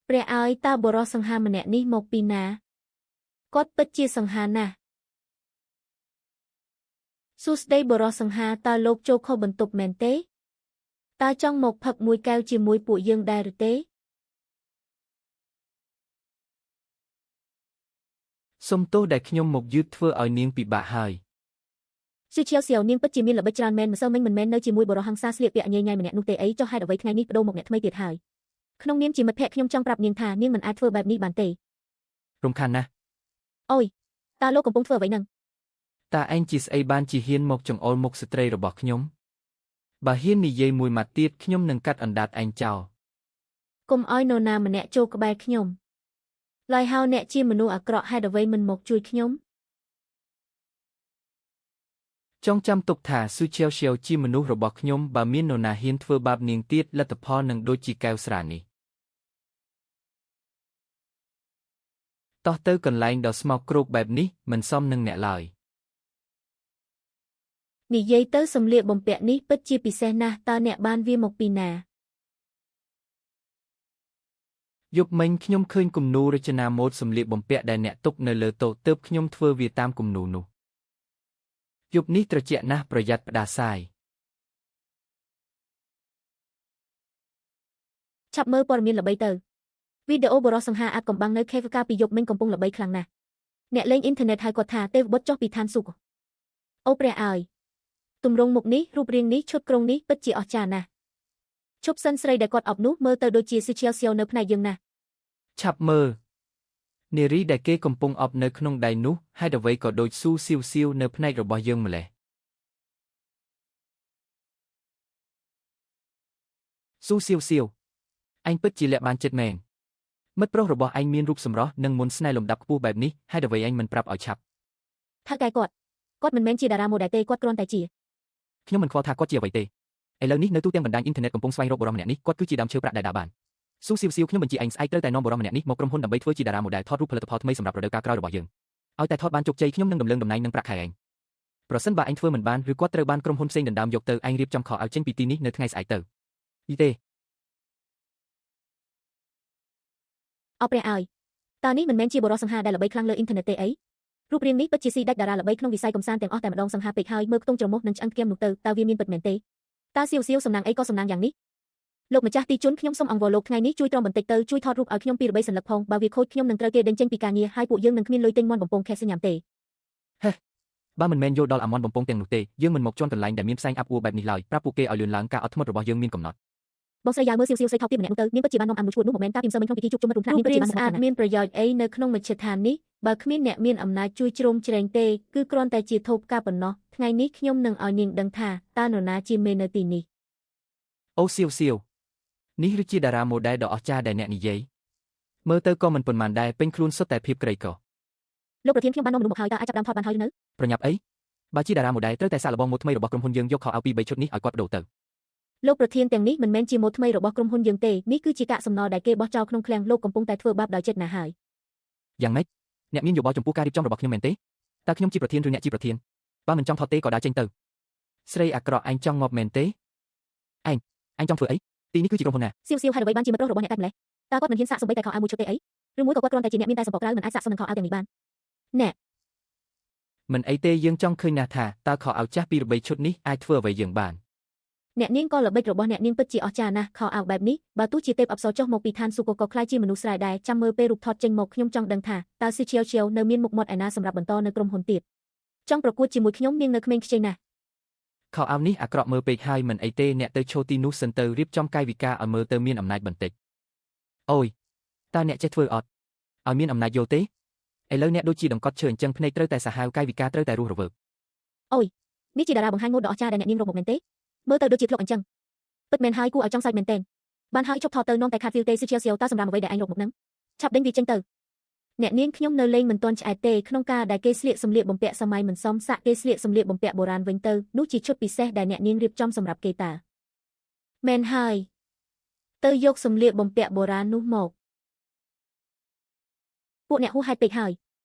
ព្រះអើយតើបុរសសង្ហាម្នាក់នេះមកពីណាគាត់ពិតជាសង្ហាណាស់សួស្តីបុរសសង្ហាតើលោកចូលខុសបន្ទប់មែនទេតើចង់មកផឹកមួយកែវជាមួយពួកយើងដែរឬទេ សូមទោសដែលខ្ញុំមកយឺតធ្វើឲ្យនាងពិបាកហើយ ស៊ឺឈៀវសៀវនាងពិតជាមានល្បិចច្រើនមែនម្សិលមិញមិនមែននៅជាមួយបុរសហង្សាស្លៀកពាក់ញ៉ៃញ៉ៃម្នាក់នោះទេអីចុះហេតុអ្វីថ្ងៃនេះប្ដូរមកអ្នកថ្មីទៀតហើយក្នុងនាមជាមិត្តភក្តិខ្ញុំចង់ប្រាប់នាងថានាងមិនអាចធ្វើបែបនេះបានទេ រំខានណាស់ អូយតើលោកកំពុងធ្វើអ្វីនឹង តើឯងជាស្អីបានជាហ៊ានមកចង្អុលមុខស្ត្រីរបស់ខ្ញុំបើហ៊ាននិយាយមួយម៉ាត់ទៀតខ្ញុំនឹងកាត់អណ្ដាតឯងចោល កុំឲ្យនរណាម្នាក់ចូលក្បែរខ្ញុំឡើយហៅអ្នកជាមនុស្សអាក្រក់ហេតុអ្វីមិនមកជួយខ្ញុំ ចងចាំទុកថាស៊ូឈៀវឈៀវជាមនុស្សរបស់ខ្ញុំបើមាននរណាហ៊ានធ្វើបាបនាងទៀតលទ្ធផលនឹងដូចជាកែវស្រានេះតោះទៅកន្លែងដ៏ស្មោកគ្រោកបែបនេះមិនសមនឹងអ្នកឡើយ និយាយទៅសម្លៀកបំពាក់នេះពិតជាពិសេសណាស់តើអ្នកបានវាមកពីណា យប់មិញខ្ញុំឃើញគំនូររចនាម៉ូដសម្លៀកបំពាក់ដែលអ្នកទុកនៅលើតុទើបខ្ញុំធ្វើវាតាមគំនូរនោះយប់នេះត្រជាក់ណាស់ប្រយ័ត្នផ្ដាសាយ ឆាប់មើលព័ត៌មានល្បីទៅវីដេអូបុរសសង្ហាអាចកំបាំងនៅ KFK ពីយប់មិញកំពុងល្បីខ្លាំងណាស់អ្នកលេងអ៊ីនធឺណិតហៅគាត់ថាទេវបុត្រចុះពីឋានសួគ៌អូព្រះអើយទម្រង់មុខនេះរូបរាងនេះឈុតក្រុងនេះពិតជាអស្ចារ្យណាស់ឈប់សិនស្រីដែលគាត់អប់នោះមើលទៅដូចជាស៊ីឈៀលសៀវនៅផ្នែកយើងណាស់ ឆាប់មើលនារីដែលគេកំពុងអប់នៅក្នុងដៃនោះហេតុអ្វីក៏ដូចស៊ូសៀវសៀវនៅផ្នែករបស់យើងម្ល៉េះស៊ូសៀវសៀវឯងពិតជាលាក់បានចិត្តមែនមិត្តប្រុសរបស់ឯងមានរូបសម្រស់និងមន្តស្នេហ៍លំដាប់ខ្ពស់បែបនេះហេតុអ្វីឯងមិនប្រាប់ឲ្យឆាប់ ថៅកែគាត់គាត់មិនមែនជាតារាម៉ូដែលទេគាត់គ្រាន់តែជា ខ្ញុំមិនខ្វល់ថាគាត់ជាអ្វីទេឥឡូវនេះនៅទូទាំងបណ្ដាញអ៊ីនធឺណិតកំពុងស្វែងរកបុរសម្នាក់នេះគាត់គឺជាដើមឈើប្រាក់ដែលដើរបានស៊ូសៀវសៀវខ្ញុំបញ្ជាឯងស្អែកត្រូវតែនាំបុរសម្នាក់នេះមកក្រុមហ៊ុនដើម្បីធ្វើជាតារាម៉ូដែលថតរូបផលិតផលថ្មីសម្រាប់រដូវកាលក្រោយរបស់យើងឲ្យតែថតបានជោគជ័យខ្ញុំនឹងដំឡើងតំណែងនិងប្រាក់ខែឯងប្រសិនបើឯងធ្វើមិនបានឬគាត់ត្រូវបានក្រុមហ៊ុនផ្សេងដណ្ដើមយកទៅឯងរៀបចំខោអាវចេញពីទីនេះនៅថ្ងៃស្អែកទៅយីទេ អបព្រះអើយតើនេះមិនមែនជាបុរសសង្ហាដែលល្បីខ្លាំងលើអ៊ីនធឺណិតទេអីរូបរាងនេះពិតជាស៊ីដាច់តារាល្បីក្នុងវិស័យកំសាន្តទាំងអស់តែម្ដងសង្ហាពេកហើយមើលខ្ទង់ច្រមុះនិងឆ្អឹងថ្គាមនោះទៅតើវាមានពិតមែនទេតើសៀវសៀវសំណាងអីក៏សំណាងយ៉ាងនេះលោកម្ចាស់ទីជនខ្ញុំសូមអង្វរលោកថ្ងៃនេះជួយទ្រាំបន្តិចទៅជួយថតរូបឲ្យខ្ញុំពីរបីសន្លឹកផងបើវាខូចខ្ញុំនឹងត្រូវគេដេញចេញពីការងារហើយពួកយើងនឹងគ្មានលុយទិញមាន់បំពង់ខេសញ៉ាំទេ បើមិនមែនយល់ដល់អាមន់បំពង់ទាំងនោះទេយើងមិនមកជន់កន្លែងដែលមានផ្សែងអាប់អួរបែបនេះឡើយប្រាប់ពួកគេឲ្យលឿនឡើងការអត់ធ្មត់របស់យើងមានកំណត់ បងស្រីយ៉ាវមើលសៀវសៀវស្រីថោកទាបម្នាក់នោះទៅនាងពិតជាបាននាំអាមនុស្សឈួតនោះមកមែនកាលពីម្សិលមិញក្នុងពិធីជួបជុំមិត្តរួមថ្នាក់នាងពិតជាបានស្អាតមានប្រយោជន៍អីនៅក្នុងមជ្ឈដ្ឋាននេះបើគ្មានអ្នកមានអំណាចជួយជ្រោមជ្រែងទេគឺគ្រាន់តែជាថូផ្កាប៉ុណ្ណោះថ្ងៃនេះខ្ញុំនឹងឲ្យនាងដឹងថាតើនរណាជាមេនៅទីនេះ អូសៀវសៀវនេះឬជាតារាម៉ូដែលដ៏អស្ចារ្យដែលអ្នកនិយាយមើលទៅក៏មិនប៉ុន្មានដែរពេញខ្លួនសុទ្ធតែភាពក្រីក្រ លោកប្រធានខ្ញុំបាននាំមនុស្សមកហើយតើអាចចាប់ដើមថតបានហើយឬនៅ ប្រញាប់អីបើជាតារាម៉ូដែលត្រូវតែសាកល្បងម៉ូដថ្មីរបស់ក្រុមហ៊ុនយើងយកខោអាវពីរបីឈុតនេះឲ្យគាត់ប្ដូរទៅ លោកប្រធានទាំងនេះមិនមែនជាម៉ូដថ្មីរបស់ក្រុមហ៊ុនយើងទេនេះគឺជាកាកសំណល់ដែលគេបោះចោលក្នុងឃ្លាំងលោកកំពុងតែធ្វើបាបដោយចិត្តណាស់ហើយ យ៉ាងម៉េចអ្នកមានយោបល់ចំពោះការរៀបចំរបស់ខ្ញុំមែនទេតើខ្ញុំជាប្រធានឬអ្នកជាប្រធានបើមិនចង់ថតទេក៏ដើរចេញទៅស្រីអាក្រក់ឯងចង់ងាប់មែនទេឯងឯងចង់ធ្វើអីទីនេះគឺជាក្រុមហ៊ុនណា សៀវសៀវហេតុអ្វីបានជាមិត្តប្រុសរបស់អ្នកកាច់ម្លេះតើគាត់មិនហ៊ានសាកសំបីតែខោអាវមួយឈុតទេអីឬមួយក៏គាត់គ្រាន់តែជាអ្នកមានតែសម្ពកក្រៅមិនអាចសាកសមនឹងខោអាវទាំងនេះបានអ្នក មិនអីទេយើងចង់ឃើញណាស់ថាតើខោអាវចាស់ពីរបីឈុតនេះអាចធ្វើអ្វីយើងបាន អ្នកនាងក៏ល្បិចរបស់អ្នកនាងពិតជាអស្ចារ្យណាស់ខោអាវបែបនេះបើទោះជាទេពអប្សរចុះមកពីឋានសួគ៌ក៏ក្លាយជាមនុស្សស្រែដែរចាំមើលពេលរូបថតចេញមកខ្ញុំចង់ដឹងថាតើស៊ីឈៀវឈៀវនៅមានមុខមាត់ឯណាសម្រាប់បន្តនៅក្រុមហ៊ុនទៀតចង់ប្រកួតជាមួយខ្ញុំនាងនៅក្មេងខ្ចីណាស់ ខោអាវនេះអាក្រក់មើលពេកហើយមិនអីទេអ្នកទៅឈរទីនោះសិនទៅរៀបចំកាយវិការឲ្យមើលទៅមានអំណាចបន្តិចអូយតើអ្នកចេះធ្វើអត់ឲ្យមានអំណាចយល់ទេឥឡូវអ្នកដូចជាដង្កត់ឈើអញ្ចឹងភ្នែកត្រូវតែសាហាវកាយវិការត្រូវតែរស់រវើក អូយនេះជាតារាបង្ហាញម៉ូដដ៏អស្ចារ្យដែលអ្នកនាងរកមកមែនទេមើលទៅដូចជាធ្លុកអញ្ចឹងពិតមែនហើយគួរឲ្យចង់សើចមែនទែនបានហើយជប់ថតទៅនាំតែខាតហ្វីលទេស៊ីឈៀវសៀវតើសម្រាប់អ្វីដែលឯងរកមកនឹងឆាប់ដេញវាចេញទៅអ្នកនាងខ្ញុំនៅលេងមិនទាន់ឆ្អែតទេក្នុងការដែលគេស្លៀកសម្លៀកបំពាក់សម័យមិនសមសាក់គេស្លៀកសម្លៀកបំពាក់បុរាណវិញទៅនោះជាឈុតពិសេសដែលអ្នកនាងរៀបចំសម្រាប់គេតាមែនហើយទៅយកសម្លៀកបំពាក់បុរាណនោះមកពួកអ្នកហួសហេតុពេកហើ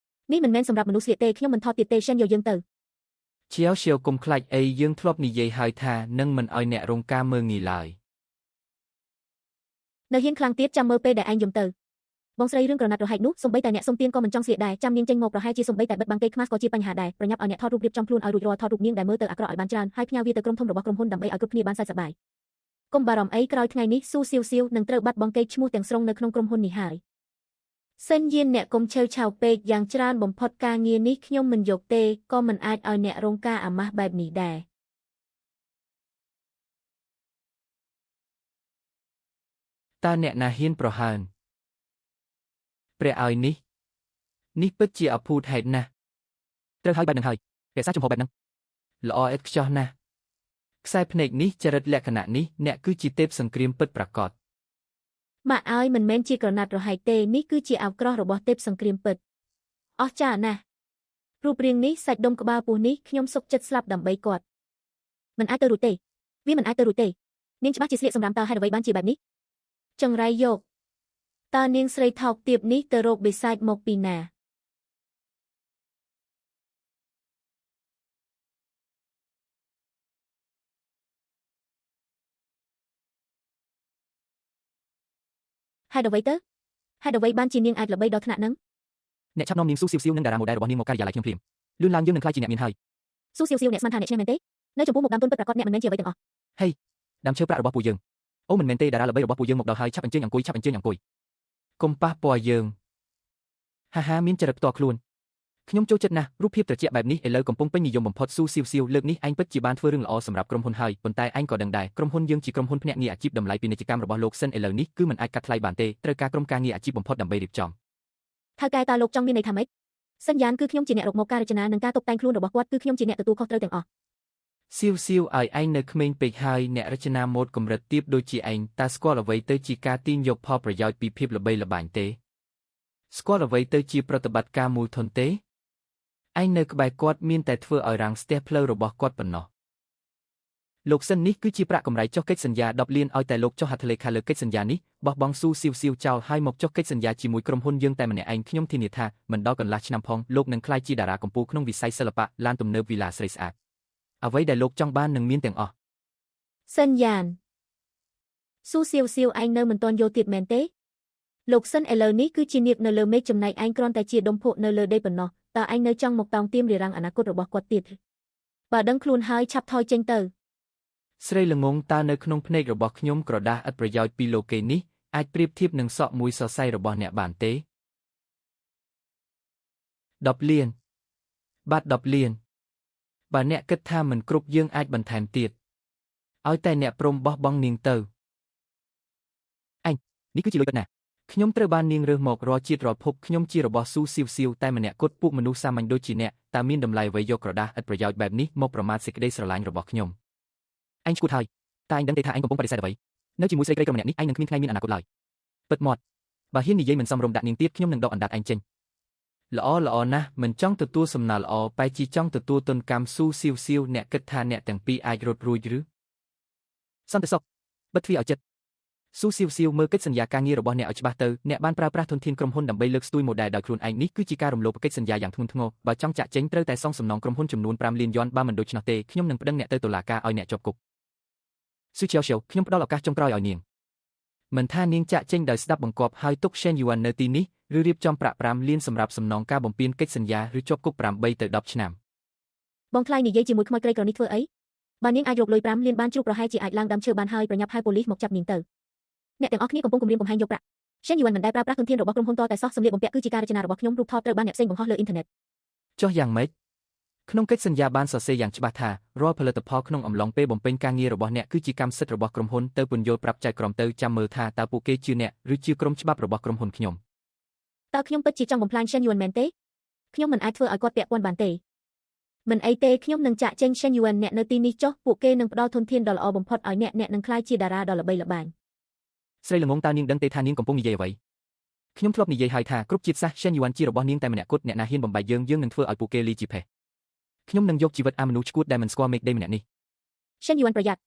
យនេះមិនមែនសម្រាប់មនុស្សស្លៀកទេខ្ញុំមិនថតទៀតទេសិនយកយើងទៅ ឈៀវឈៀវកុំខ្លាចអីយើងធ្លាប់និយាយហើយថានឹងមិនឲ្យអ្នករងការមើលងាយឡើយ នៅហ៊ានខ្លាំងទៀតចាំមើលពេលដែលឯងយំទៅ បងស្រីរឿងក្រណាត់រហែកនោះសំបីតែអ្នកសុំទានក៏មិនចង់ស្លៀកដែរចាំនាងចេញមកប្រហែលជាសំបីតែបិទបាំងកេរខ្មាស់ក៏ជាបញ្ហាដែរប្រញាប់ឲ្យអ្នកថតរូបរៀបចំខ្លួនឲ្យរួចរាល់ថតរូបនាងដែលមើលទៅអាក្រក់ឲ្យបានច្រើនហើយផ្ញើវាទៅក្រុមធំរបស់ក្រុមហ៊ុនដើម្បីឲ្យគ្រប់គ្នាបានសើចសប្បាយកុំបារម្ភអីក្រោយថ្ងៃនេះស៊ូសៀវសៀវនឹងត្រូវបាត់បង់កេរ្តិ៍ឈ្មោះទាំងស្រុងនៅក្នុងក្រុមហ៊ុននេះហើយសិនយានអ្នកកុំឆេវឆាវពេកយ៉ាងច្រើនបំផុតការងារនេះខ្ញុំមិនយកទេក៏មិនអាចឲ្យអ្នករងការអាម៉ាស់បែបនេះដែរ តើអ្នកណាហ៊ានប្រហើនព្រះឲ្យនេះនេះពិតជាអភូតហេតុណាស់ ត្រូវហើយបែបនឹងហើយរក្សាជំហរបែបហ្នឹង ល្អឥតខ្ចោះណាស់ខ្សែភ្នែកនេះចរិតលក្ខណៈនេះអ្នកគឺជាទេពសង្គ្រាមពិតប្រាកដ ម៉ាក់ឲ្យមិនមែនជាក្រណាត់រហែកទេនេះគឺជាអាវក្រោះរបស់ទេពសង្គ្រាមពិតអស្ចារ្យណាស់រូបរាងនេះសាច់ដុំក្បាលពោះនេះខ្ញុំសុខចិត្តស្លាប់ដើម្បីគាត់មិនអាចទៅរួចទេវាមិនអាចទៅរួចទេនាងច្បាស់ជាស្លៀកសម្រាមតើហេតុអ្វីបានជាបែបនេះចង្រៃយកតើនាងស្រីថោកទាបនេះទៅរកបិសាចមកពីណាហេតុអ្វីទៅហេតុអ្វីបានជានាងអាចល្បីដល់ថ្នាក់ហ្នឹង អ្នកឆាប់នាំនាងស៊ូសៀវសៀវនិងតារាម៉ូដែលរបស់នាងមកការិយាល័យខ្ញុំភ្លាមលឿនឡើងយើងនឹងក្លាយជាអ្នកមានហើយស៊ូសៀវសៀវអ្នកស្មានថាអ្នកឈ្នះមែនទេនៅចំពោះមុខដើមទុនពិតប្រាកដអ្នកមិនមែនជាអ្វីទាំងអស់ហេដើមឈើប្រាក់របស់ពួកយើងអូមិនមែនទេតារាល្បីរបស់ពួកយើងមកដល់ហើយឆាប់អញ្ជើញអង្គុយឆាប់អញ្ជើញអង្គុយ កុំប៉ះពាល់យើង ហាហាមានចរិតផ្ទាល់ខ្លួនខ្ញុំចូលចិត្តណាស់រូបភាពត្រជាក់បែបនេះឥឡូវកំពុងពេញនិយមបំផុតស៊ូសៀវសៀវលើកនេះឯងពិតជាបានធ្វើរឿងល្អសម្រាប់ក្រុមហ៊ុនហើយប៉ុន្តែឯងក៏ដឹងដែរក្រុមហ៊ុនយើងជាក្រុមហ៊ុនភ្នាក់ងារអាជីពតម្លៃពាណិជ្ជកម្មរបស់លោកសិនឥឡូវនេះគឺមិនអាចកាត់ថ្លៃបានទេត្រូវការក្រុមការងារអាជីពបំផុតដើម្បីរៀបចំ ថៅកែតើលោកចង់មានន័យថាម៉េចសញ្ញាណគឺខ្ញុំជាអ្នករកមកការរចនានិងការតុបតែងខ្លួនរបស់គាត់គឺខ្ញុំជាអ្នកទទួលខុសត្រូវទាំងអស់ សៀវសៀវឲ្យឯងនៅក្មេងពេកហើយអ្នករចនាម៉ូដកម្រិតទាបដូចជាឯងតើស្គាល់អ្វីទៅជាការទាញយកផលប្រយោជន៍ពីភាពល្បីល្បាញទេស្គាល់អ្វីទៅជាប្រតិបត្តិការមូលធនទេឯងនៅក្បែរគាត់មានតែធ្វើឲ្យរាំងស្ទះផ្លូវរបស់គាត់ប៉ុណ្ណោះ លោកសិននេះគឺជាប្រាក់កម្រៃចុះកិច្ចសន្យា10លានឲ្យតែលោកចុះហត្ថលេខាលើកិច្ចសន្យានេះបោះបង់ស៊ូសៀវសៀវចោលហើយមកចុះកិច្ចសន្យាជាមួយក្រុមហ៊ុនយើងតែម្នាក់ឯងខ្ញុំធានាថាមិនដល់កន្លះឆ្នាំផងលោកនឹងក្លាយជាតារាកំពូលក្នុងវិស័យសិល្បៈឡានទំនើបវីឡាស្រីស្អាតអ្វីដែលលោកចង់បាននឹងមានទាំងអស់ សញ្ញាណស៊ូសៀវសៀវឯងនៅមិនទាន់យល់ទៀតមែនទេលោកសិនឥឡូវនេះគឺជានាគនៅលើមេឃចំណែកឯងគ្រាន់តែជាដុំភក់នៅលើដីប៉ុណ្ណោះតើឯងនៅចង់មកតោងទៀមរារាំងអនាគតរបស់គាត់ទៀតបើដឹងខ្លួនហើយឆាប់ថយចេញទៅ ស្រីល្ងងតើនៅក្នុងភ្នែករបស់ខ្ញុំក្រដាសឥតប្រយោជន៍ពីលោកគេនេះអាចប្រៀបធៀបនឹងសក់មួយសរសៃរបស់អ្នកបានទេ10លានបាទ10លានបើអ្នកគិតថាមិនគ្រប់យើងអាចបន្ថែមទៀតឲ្យតែអ្នកព្រមបោះបង់នាងទៅ នេះគឺជាលុយពិតណាស់ ខ្ញុំត្រូវបាននាងរើសមករាល់ជាតិរាល់ភពខ្ញុំជារបស់ស៊ូសៀវសៀវតែម្នាក់គត់ពួកមនុស្សសាមញ្ញដូចជាអ្នកតើមានតម្លៃអ្វីយកក្រដាសឥតប្រយោជន៍បែបនេះមកប្រមាថសេចក្តីស្រឡាញ់របស់ខ្ញុំ ឯងឈួតហើយតែឯងដឹងទេថាឯងកំពុងបដិសេធអ្វីនៅជាមួយស្រីក្រីក្រម្នាក់នេះឯងនឹងគ្មានថ្ងៃមានអនាគតឡើយពិតមាត់បើហ៊ាននិយាយមិនសមរម្យដាក់នាងទៀតខ្ញុំនឹងដកអណ្ដាតឯងចេញ ល្អល្អណាស់មិនចង់ទទួលសំណើល្អបែរជាចង់ទទួលទនកម្មស៊ូសៀវសៀវអ្នកគិតថាអ្នកទាំងពីរអាចរត់រួចឬ សន្តិសុខបិទទ្វារឲ្យជិតស៊ូសៀវសៀវមើលកិច្ចសន្យាការងាររបស់អ្នកឲ្យច្បាស់ទៅអ្នកបានប្រើប្រាស់ធនធានក្រុមហ៊ុនដើម្បីលើកស្ទួយម៉ូដែលដោយខ្លួនឯងនេះគឺជាការរំលោភកិច្ចសន្យាយ៉ាងធ្ងន់ធ្ងរបើចង់ចាក់ចេញត្រូវតែសងសំណងក្រុមហ៊ុនចំនួន5លានយន់បើមិនដូច្នោះទេខ្ញុំនឹងប្តឹងអ្នកទៅតុលាការឲ្យអ្នកជាប់គុកស៊ូឈៀវឈៀវខ្ញុំផ្ដល់ឱកាសចុងក្រោយឲ្យនាង មិនថានាងចាក់ចេញដោយស្ដាប់បង្គាប់ហើយទុក Shen Yuan នៅទីនេះឬរៀបចំប្រាក់5លានសម្រាប់សំណងការបំពានកិច្ចសន្យាឬជាប់គុក8ទៅ10ឆ្នាំ បងថ្លៃនិយាយជាមួយខ្មោចក្រីក្រនេះធ្វើអីបើនាងអាចរកលុយ5លានបានជ្រូកប្រហែលជាអាចឡើងដើមឈើបានហើយប្រញាប់ហៅប៉ូលីសមកចាប់នាងទៅអ្នកទាំងអស់គ្នាកំពុងគំរាមកំហែងយកប្រាក់ Shen Yuan មិនដែលប្រើប្រាស់ធនធានរបស់ក្រុមហ៊ុនតតែសោះសម្លៀកបំពាក់គឺជាការរចនារបស់ខ្ញុំរូបថតត្រូវបានអ្នកផ្សេងបង្ហោះលើអ៊ីនធឺណិត ចុះយ៉ាងម៉េចក្នុងកិច្ចសន្យាបានសរសេរយ៉ាងច្បាស់ថារាល់ផលិតផលក្នុងអំឡុងពេលបំពេញការងាររបស់អ្នកគឺជាកម្មសិទ្ធិរបស់ក្រុមហ៊ុនទៅពន្យល់ប្រាប់ចៅក្រមទៅចាំមើលថាតើពួកគេជឿអ្នកឬជឿក្រុមច្បាប់របស់ក្រុមហ៊ុនខ្ញុំ តើខ្ញុំពិតជាចង់បំផ្លាញ Shen Yuan មែនទេខ្ញុំមិនអាចធ្វើឲ្យគាត់ពាក់ព័ន្ធបានទេមិនអីទេខ្ញុំនឹងចាក់ចេញ Shen Yuan អ្នកនៅទីនេះចុះពួកគេនឹងផ្ដល់ធនធានដ៏ល្អបំផុតឲ្យអ្នកអ្នកនឹងក្លាយជាតារាដ៏ល្បីល្បាញ ស្រីល្ងងតើនាងដឹងទេថានាងកំពុងនិយាយអ្វីខ្ញុំធ្លាប់និយាយហើយថាគ្រប់ជាតិសាសន៍ Shen Yuan ជារបស់នាងតែម្នាក់គត់អ្នកណាហ៊ានបំបែកយើងយើងនឹងធ្វើឲ្យពួកគេលីជាផេះខ្ញុំនឹងយកជីវិតអាមនុស្សឈួតដែលមិនស្គាល់មេឃដីម្នាក់នេះ Shen Yuan ប្រយ័ត្ន